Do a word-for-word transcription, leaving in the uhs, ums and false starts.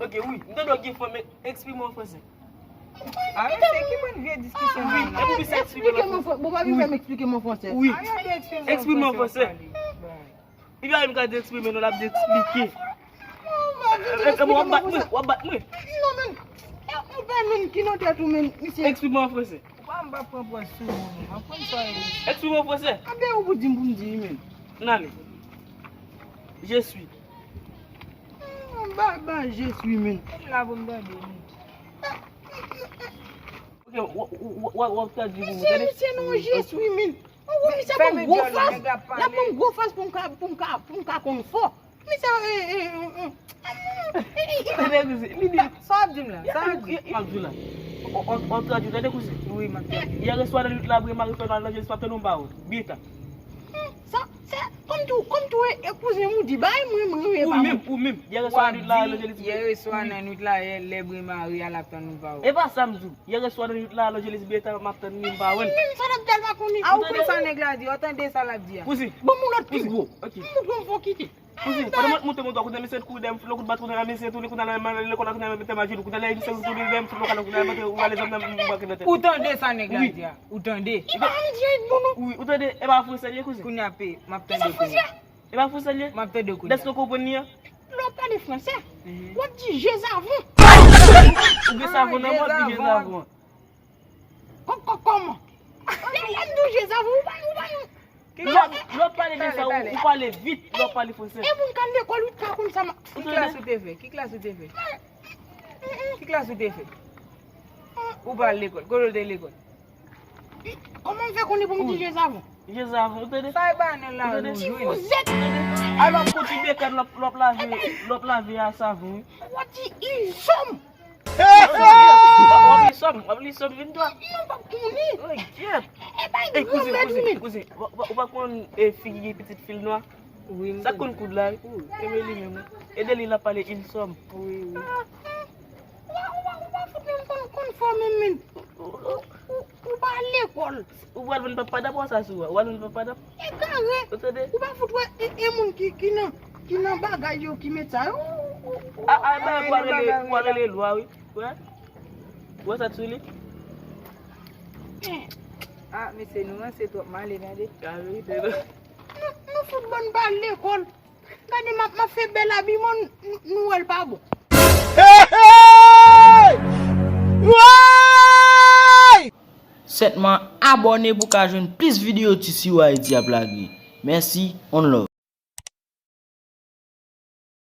Ok, wi, m tande w gen fanm, men eksprime w an fransè. Ah, mesye, ki bann vye diskisyon sa la? Epi misye eksprime l an fransè. Bon, pa vin fè m eksplike m an fransè. Wi. Eksprime w an fransè. Li pa menm ka di eksprime non, l ap di eksplike. E, e, w ap bat mwen, w ap bat mwen. Non, men. E, ou pa menm ki nan tèt ou, men, misye. Eksprime w an fransè. Ou pa m pa pran pòz sou ou, non. M ap konn sa w ye. Eksprime w an fransè. Anben, ou pou di m pou m di, men. N ale. Je suis. Ba, ba, je suis, men. M la pou m tande, men. Ok, w, w, w, w ap tradui pou mwen, tande? Misye, misye, non, je suis, men. Ou wè misye ban m gwo fas. L ap ban m gwo fas pou m ka, pou m ka, pou m ka konn fò. Misye, e, e, e, e. Tande, kouzen, li di. Sa w ap di m la? Sa w ap di? M ap di w la. W, w, w ap tradui, tande, kouzen? Wi, m ap tradui. Yè swa nan nwit la, Bren Mari fè nou al nan Jelis, m ap tann yon ba ou. Bita. Sa, sa, kòm tou, kòm tou, e, e kouzen ou di, bay mwen, mwen, mwen, ou menm, ou menm. Yè swa nan nwit la, Lanjelis. Yè swa nan nwit la, lè Bren Mari a l ap tann nou pa ou. E pa sa m di w. Yè swa nan nwit la, Lanjelis Beta, m ap tann li, m pa wè l. Menm sa l ap di a l pa konnen. A, ou konn sa nèg la di, ou tande sa l ap di a. Kouzen. Bon, moun lòt pi gwo. Ok. M montre w fò kite. Kouzen, pandan mwen monte moto a, koute misye kout dèyè m, kout bat kote a misye tou, li kout nan lekòl la, kout nan mete majou, kout nan misye kout dèyè m, kout nan kout nan mete ou ale zam nan m manke nan tèt. Ou tande sa nèg la di a? Ou tande? Li pa janm di anyen bon non. Wi, ou tande, e pa fransè li ye, kouzen. Kounye a pe, m ap tande kounye a. E pa fransè li ye? M ap tande kounye a. Dèske w konprann li an? Lè w ap pale fransè, w ap di je savon. Ou gen savon nan men w, w ap di je savon. Kò-, kò-, kòman? Lè, lè m di w je savon, ou pa, ou pa. Lè w ap, lè w ap pale de sa, ou, ou pale vit, lè w ap pale fransè. E moun k al lekòl, wi, k ka konn sa m ap. Ki klas ou te fè? Ki klas ou te fè? Ki klas ou te fè? Ou pa al lekòl. Kote w te lekòl? Kòman m fè konnen pou m di je savon? Je savon, ou tande? Sa e pa nan lari nou jwenn. Ti fouzèt. A, lè w ap kontinye kad, lè w ap, lè w ap lave, lè w ap lave a savon, wi. W ap di il sòm. W ap, w ap li sòm, w ap li sòm vin dwa. Non, p ap konnen. Oy, gyèt. E bay granmèt ou menm. Kouzen, kouzen, ou pa, ou pa konn, e, figi pitit fi l nwa? Wi, m konnen. Sa konn koud la, wi. Wi. E men li menm, wi. Ede li, l ap pale il sòm. Wi, wi. Ou pa, ou pa, ou pa fout menm konn, konn fò menm, menm. Ou, ou, ou, ou pa al lekòl. Ou pral vin papa dap wè sa sou ou a. Ou pral vin papa dap. Egare. Ou tande? Ou pa fout wè e, e moun ki, ki nan, ki nan bagay yo ki met sa yo. Ou, ou, ou. A, a, e bagay ou pral rele, ou pral rele lwa, wi. Wè? Wè sa t sou li? A, mesye, nou ranse twòp, m ale, tande. A, verite, non. Nou, nou fout bann pa al lekòl. Gade m ap, m ap fè bèl abiman, n-, n-, nou wè l pa bon. Hey, hey! Woy! Sètman abòne pou w ka jwenn plis videyo T C Y T ap lage. Mèsi, one love.